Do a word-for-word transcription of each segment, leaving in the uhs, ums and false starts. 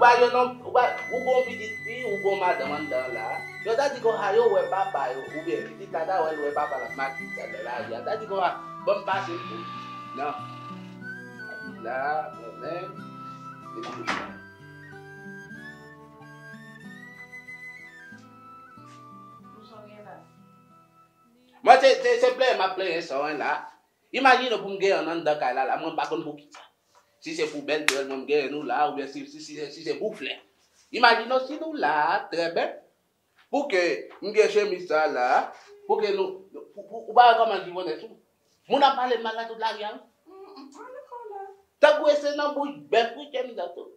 Pa yo non, ou pa, ou gon pitit fi, ou gon madanm anndan la. Yo ta di konsa, yo wè papa yo, oubyen pitit la ta wè l, wè papa l ap mache sa nan lari a. Ta di konsa, ban m pase l pou li. Non. La, mwen menm, epi Mwen se, se, se plenyen m ap plenyen sa w la. Imajine w pou m genyen anndan kay la, la, mwen m pa konn pou ki sa. Si se pou bèl pyèl mwen m genyen nou la, oubyen si, si, si, si se pou flè. Imajine w si nou la, trè byen, pou ke m gen chemiz sa la, pou ke nou, pou, pou, ou pa wè kòman l jivone sou. Moun ap pale m mal nan tout lari a, wi. Tankou e se nan bouch bèf, wi, chemiz la tou.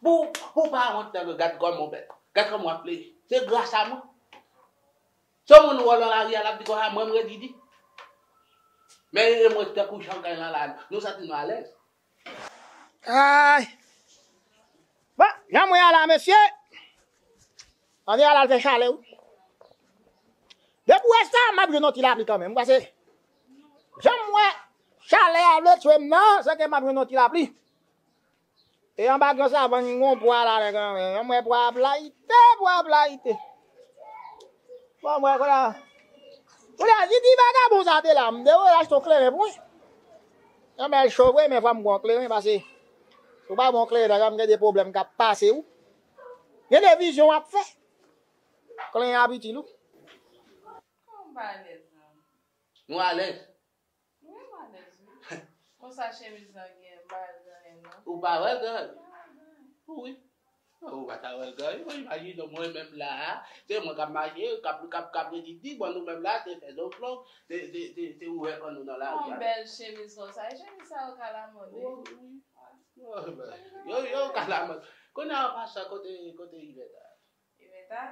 Pou, pou pa wont nan gad kòman w bèl. Gad kòman w ap plede. Se gras a mwen. Se yon moun ou wè nan lari a, l ap di konsa, mwen, m redi di. Men e mwen tankou Changay nan la, nou santi nou alèz. Ay! Bon, jan mwen a la, mesye, ann al al fè chalè, wi. Depi w wè sa, m ap jwenn yon ti lapli kanmenm, paske jan m wè chalè a vle tchwe m nan, se ke m ap jwenn yon ti lapli. E anba gran savann, gon pwa la, nèg, anmwey, pwa ap layite, pwa ap layite. Bon, mwen, kounye a, kounye a, si ti vagabon sa te la, m te voye achte yon kleren pou mwen. Anmwey, cho vre, men fò m gon kleren, paske si w pa gon kleren, nèg, m gen de pwoblèm k ap pase, wi. Gen de vizyon w ap fè. Kleren ap itil ou. Kòman w pa alèz, non? Nou alèz. Wi, m alèz, wi. Konsa chemiz lan gen, m pa wè l gen anyen, non. Ou pa wè l gen anyen? M pa wè l gen anyen. Wi. Ou pa ta wè l gen anyen? Mwen imajine mwen menm la a, se mwen k ap mache, k ap, k ap, k ap redi di, bon, nou menm la, se fè zòflon, se, se, se, se ouvè kò nou nan lari a. Yon bèl chemiz konsa, e chemiz sa yo ka lamòd, wi. Wi, wi. Yo, yo ka lamòd. Kounye a, an pasan, kote, kote Ivèt a? Ivèt a?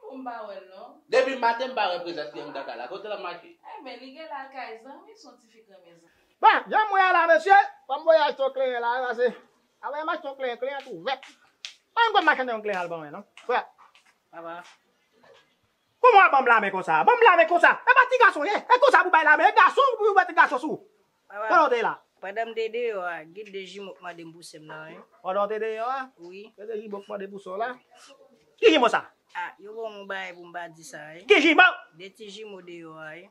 Bon, m pa wè l non. Depi maten, m pa wè prezans li anndan kay la. Kote l ap mache? Enben, li gen la kay zanmi, se yon ti fi k renmen zanmi. Bon, jan m wè a la, mesye, fò m voye achte yon kleren la, wi, paske apre m achte yon kleren, kleren tou vèt. Pa gen machann yon kleren al ban mwen, non. Frè. Papa. Kòman w ap ban m lamen konsa? Ban m lamen konsa? E pa ti gason ye. E konsa pou bay lamen. E gason pou bay ti gason sou. Papa, pandan w te la? Pandan m te deyò a, gen de jimo k mande m pou sè m nan, wi. Pandan w te deyò a? Wi. Gen de jimo k mande pou sè w la? Ki jimo sa? A, yo ban m yon bagay pou m pa di sa, wi. Ki jimo? De ti jimo deyò a, wi.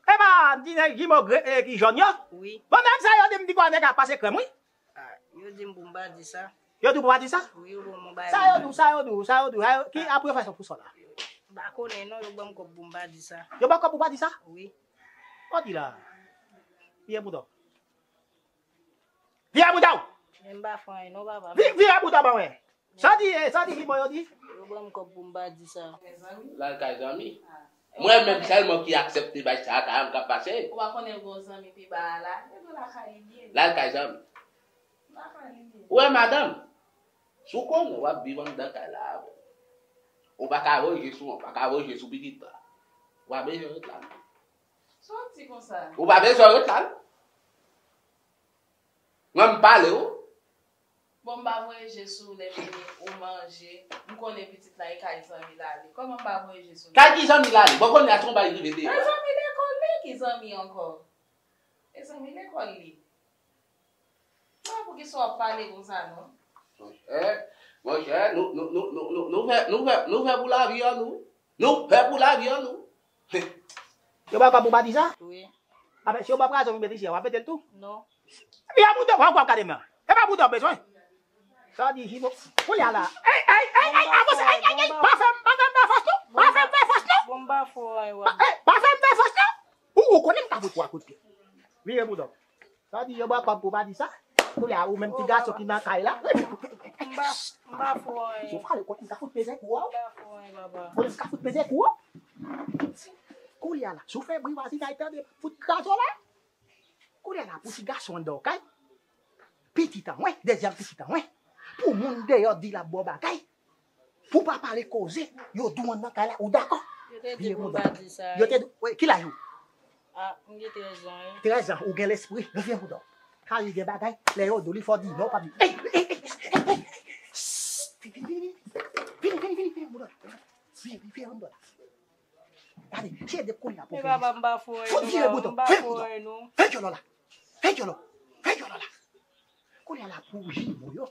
E pa ti nèg jimo gre, e, ki jòn yo? Wi. Bon, nèg sa yo di m di kwa nèg ap pase krèm, wi. A, yo di m pou m pa di sa. Yo di w pou w pa di sa? Wi, yo ban m yon bagay. Sa yo di w, sa yo di w, sa yo di w, sa yo, ki, a, pou yo fè sa pou sa la? M pa konnen non, yo ban m kòb pou m pa di sa. Yo ban w kòb pou w pa di sa? Wi. Kòman w di la? Vire bouton. Vire bouton! Men m pa fè anyen non, papa. Vi-, vire bouton ban mwen. Sa di, eh, sa di, ki bon yo di? Yo ban m kòb pou m pa di sa. L al kay zanmi. Mwen menm sèlman ki aksepte bay sa, kay la m k ap pase. Ou pa konnen l gon zanmi pi ba a la? E pou lakay li ye. L al kay zanmi. Lakay li ye. Ou wè madanm, si w konnen w ap viv anndan kay la avè l, ou pa ka voye je sou, ou pa ka voye je sou pitit la. Ou pa bezwen ret la non. Sa w di konsa? Ou pa bezwen ret la non. Mwen m pale w. Bon, m pa voye je sou w lè m vini ou manje. M konnen pitit la e kay zanmi l ale. Kòman m pa voye je sou li? Kay ki zanmi l ale? Bon, kounye a se yon bagay rive deyò. E zanmi lekòl li ki zanmi ankò. E zanmi lekòl li. Sa poukisa w ap pale konsa non? Monchè, monchè, nou, nou, nou, nou, nou, nou fè, nou fè, nou fè pou lavi an nou. Nou fè pou lavi an nou. Yo ba w kòb pou w pa di sa? Wi. Apre, si yo ba w pwazon pou w mete chè, w ap mete l tou? Non. Vire bouton, w ap gade men. E pa bouton w bezwen. Sa di, Jibo. Kounye a la. Ey, ey, ey, ey, avanse, ey, ey, ey, pa fè m, pa fè m fè fòs non. Pa fè m fè fòs non. Bon, m pa fè w anyen, w ap. Ey, pa fè m fè fòs non. Ou, ou konnen m ka fout twa kout pye. Vire bouton. Sa di, yo ba w kòb pou w pa di sa. Kounye a, ou menm ti gason ki nan kay la. M pa, m pa fè w anyen. Si w pale kote m ka fout peze kou a w. M pa fè w anyen, papa. Kote m ka fout peze kou a w. Kounye a la, si w fè bri vwazinay tande, fout kraze w la. Kounye a la, pou ti gason anndan yon kay, pitit an mwen, dezyèm pitit an mwen, pou moun deyò di l ap ba w bagay, pou w pa pale koze, yo di w anndan kay la, ou dakò? Yo te di pou m pa di sa. Yo te di, wi, ki laj ou? A, m gen trèz an, wi. Trèz an, ou gen lespri, refyen pou dò. Kay gen bagay, lè yo di w li fò w di non, w pa di. Ey, ey, ey, ey, ey. Vini, vini, vini. Vini, vini, vini, vini, vini. Vini, vini, vini, vini. Gade, se de kounye a pou fè sa. Papa, m pa fè w anyen non, papa, m pa fè w anyen non. Fè dyòlò la. Fè dyòlò. Fè dyòlò la. Kounye a la pou jimo yo.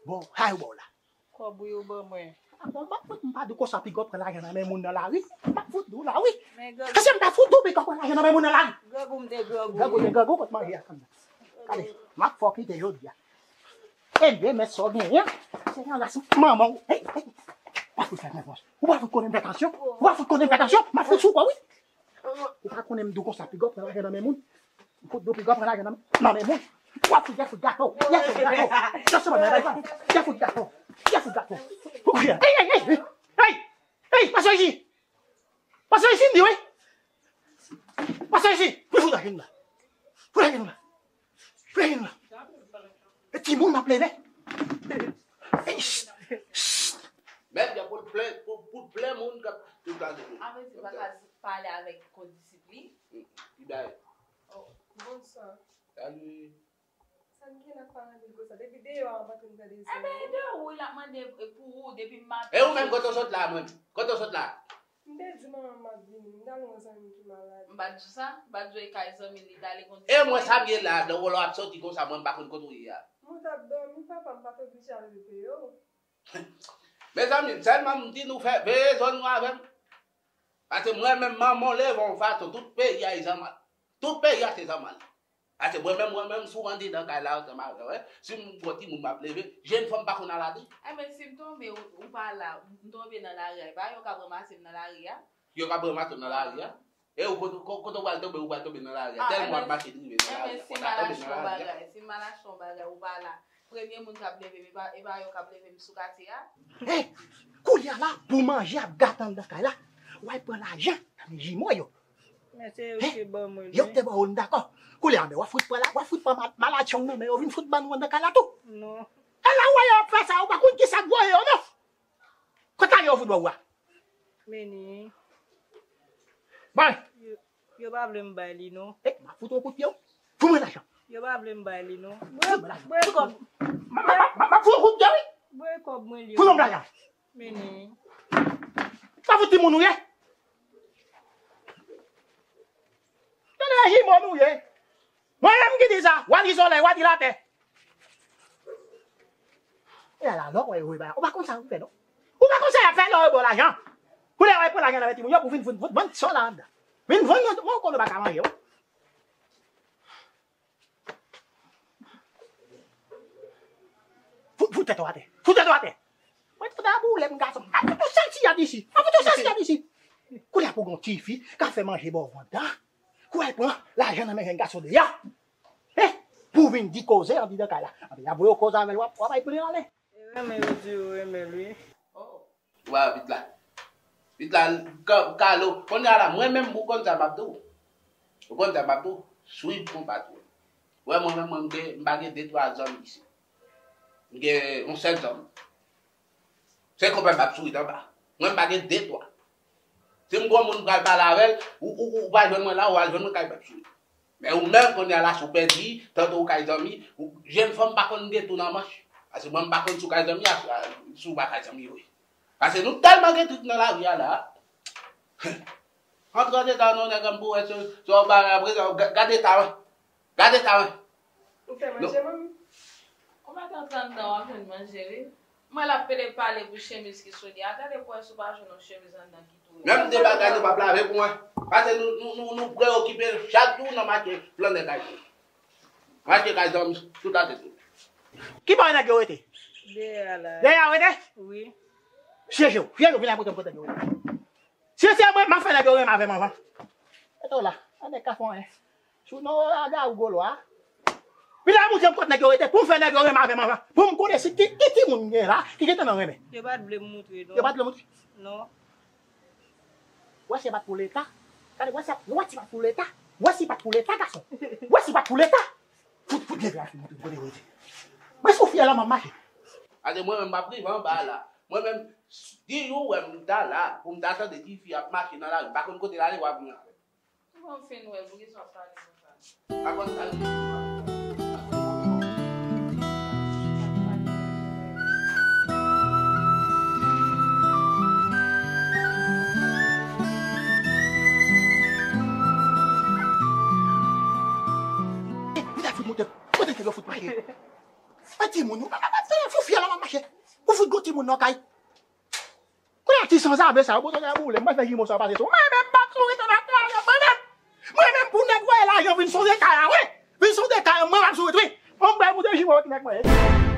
Bon, sa yo ba w la. Kòb ou yo ban mwen. Ah, bon, m pa fout, m pa di w konsa piga w pran lajan nan men moun nan lari. M pa fout di w la, wi. Men Grangou. Paske m pa fout di w piga w pran lajan nan men moun nan lari. Grangou, m te grangou. Grangou, te grangou, kot manje a, fanm nan. Gade, m ap fè w kite jodi a. Ebyen, men sa w genyen, se nan ras manman w. Hey, hey, pa fout fè konfyans. Ou pa fout konnen m fè tansyon. Ou pa fout konnen m fè tansyon. M ap fout sou kò w, wi. Ou pa konnen m di w konsa, piga w pran lajan nan men moun. M fout di w piga w pran lajan nan, nan men moun. W ap fout, y ap fout gato, y ap fout gato. Sa se pa nan bay, y ap fout gato, y ap fout gato. Ou konnen. Hey, hey, hey, hey, hey, hey, pase isi. Pase isi, m di, wi. Pase isi. Pou fout lajan la. Pou lajan la. Pou lajan la. E timoun m ap leve. Hey, ch, ch. Mèt, y ap pou plen, pou, pou plen moun k ap tout gade. Avè di pa ka pale avèk kondisip li. Ki bagay? Oh, bonswa. Salut. Sa m gen ak paran li konsa? Depi deyò a, m pa konn tande sa. Ebyen, e de ou l ap mande pou ou depi maten. E ou menm, kote w sot la, mwen? Kote w sot la? M te di manman m ap vini, m t al wè yon zanmi m ki malad. M pa t di w sa? M pa t di w e kay zanmi li t ale konn. E mwen, sa m ye la, lè w ap soti konsa, mwen, m pa konn kote w ye a. Mwen t ap dòmi, papa, m pa t oblije al repeye w. Mezanmi, sèlman m di nou fè veye zòn nou avè m. Paske mwen menm, manman w leve yon fason, tout peyi a e zanmal. Tout peyi a se zanmal. Paske mwen menm, mwen menm, si w andedan kay la ansanm avè w, si m gwo timoun m ap leve, jenn fanm pa konn al atè. Enben, si m tonbe, ou, ou pa la, m tonbe nan lari a, e pa yo k ap ranmase m nan lari a? Yo k ap ranmase w nan lari a? E ou kote, ko-, kote w pral tonbe, ou pral tonbe nan lari a. Ah, tèlman w ap mache drive nan lari a, si m al achte yon bagay, si m al achte yon bagay, ou pa la. Premye moun k ap leve m, e pa, e pa yo k ap leve m sou katye a. Hey! Kounye a la, pou manje ap gate anndan kay la, w al pran lajan nan men jimo yo. Men se yo ki ban mwen li. Yo ki te ba w, m dakò. Kounye a, men w ap fout pran la, w ap fout pran ma-, malad chong nan men yo, vin fout ban nou anndan kay la tou. Non. E la w wè yo ap fè sa, ou pa konn kisa k voye yo, non. Kot lajan yo fout ba w a? Meni. Bay. Yo, yo pa vle m bay li, non. E, m ap fout yon kout pye, wi. Pou mwen lajan. Yo pa vle m bay li, non. Bwe, bwe kòb. M ap, m ap, m ap fout yon kout pye, wi. Bwe kòb mwen li. Pou mwen lajan. Meni. Pa fout timoun ou ye. Tande jimo nou ye. Mwen menm ki di sa, w a di solèy, w a di latè. E ala, lò, wè, wè, ou pa konn sa ou fè, non. Ou pa konn sa y ap fè lè yo ba w lajan. Pou lè yo pran lajan nan men timoun yo, pou vin, vin, vin vann sa la anndan. Vin vann, mwen, ou konnen w pa ka manje, wi. Fout, fout tèt ou atè. Fout tèt ou atè. Mwen te ta boule m gason. A fout ou sòti a disi. A fout ou sòti a disi. Kounye a pou gon tifi ka fè manje ba w anndan. Kou al pran lajan nan men jèn gason deyò. Eh, pou vin di koze andidan kay la. Anpi y ap voye w koze avè l, w ap, w ap bay plen ale. E renmen yo di yo renmen l wi. Ou pa wè pitit la. Pitit la, ka-, kalo. Kounye a la, mwen menm, ou konn sa m ap di w. Ou konn sa m ap di w. Swiv konba tou. Ou wè mwen menm, mwen, m gen, m pa gen de twa zanmi isit. M gen yon sèl zanmi. Se konpè m ap sourit anba. Mwen, m pa gen de twa. Si m gon moun m pral pale avè l, ou, ou, ou pa jwenn mwen la, ou al jwenn mwen kay m ap sourit. Men ou menm, kounye a la, si w pèdi, tande w kay zanmi, ou, jèn fanm pa konn gen tou nan manch. Paske mwen, m pa konn si w kay zanmi, a, a, si w pa kay zanmi vre. Paske nou tèlman gen trik nan lari a la. Antre anndan non, nèg an, pou wè se, se yon bagay apre, ga-, gade eta, wi. Gade eta, wi. Ou fè manje, manmi? Ou mèt antre anndan, w ap jwenn manje, wi. M wè l ap pede pale pou chemiz ki sou li a. Gade pou wè si w pa jwenn yon chemiz anndan ki tou. Menm de bagay nou p ap lave pou mwen. Paske nou, nou, nou, nou preokipe chak jou nan mache flannen kay. Mache kay zanmi, tout atè tou. Ki bò nèg yo rete? Dèyè a la. Dèyè a rete? Wi. Siyeje w, siyeje w, vin la pou te m kontan yo rete. Si se mwen, m ap fè nèg yo renmen avè m anvan. Eto la, an nèg ka fè anyen. Sou non, aga ou golo a. Vin la montre m kot nèg yo rete, pou m fè nèg yo renmen avè m anvan. Pou m konnen si ki, ki timoun m gen la, ki gentan nan renmen. Yo pa t vle m montre, non. Yo pa t vle montre? Non. Wè si pa t pou leta. Gade, wè si, wè si pa t pou leta. Wè si pa t pou leta, gason. Wè si pa t pou leta. Fout, fout leve a, fout, fout, fout, fout. Mwen sou fyè la, m ap mache. Gade, mwen menm, m ap rive anba la. Mwen menm, di jou wè m ta la, pou m ta tande ti fi ap mache nan lari, m pa konn kote l ale, w ap vin avè m. Bon, m fin wè, poukisa w ap pale konsa? Avan sa, li Li ta fout monte, kote nèg yo fout mache? Timoun, ou pa ka fè fou fyèl la mache. Ou fout gon timoun nan kay. Kounye a ti sanzave sa, ou bezwen nan boule, mwen fè jimo sa pase sou. Mwen menm m ap souri nan kay la, mwen menm. Mwen menm pou nèg voye lajan vin sonje kay la, wi. Vin sonje kay la, mwen m ap souri, wi. Mwen m bay moute jimo ti nèg mwen.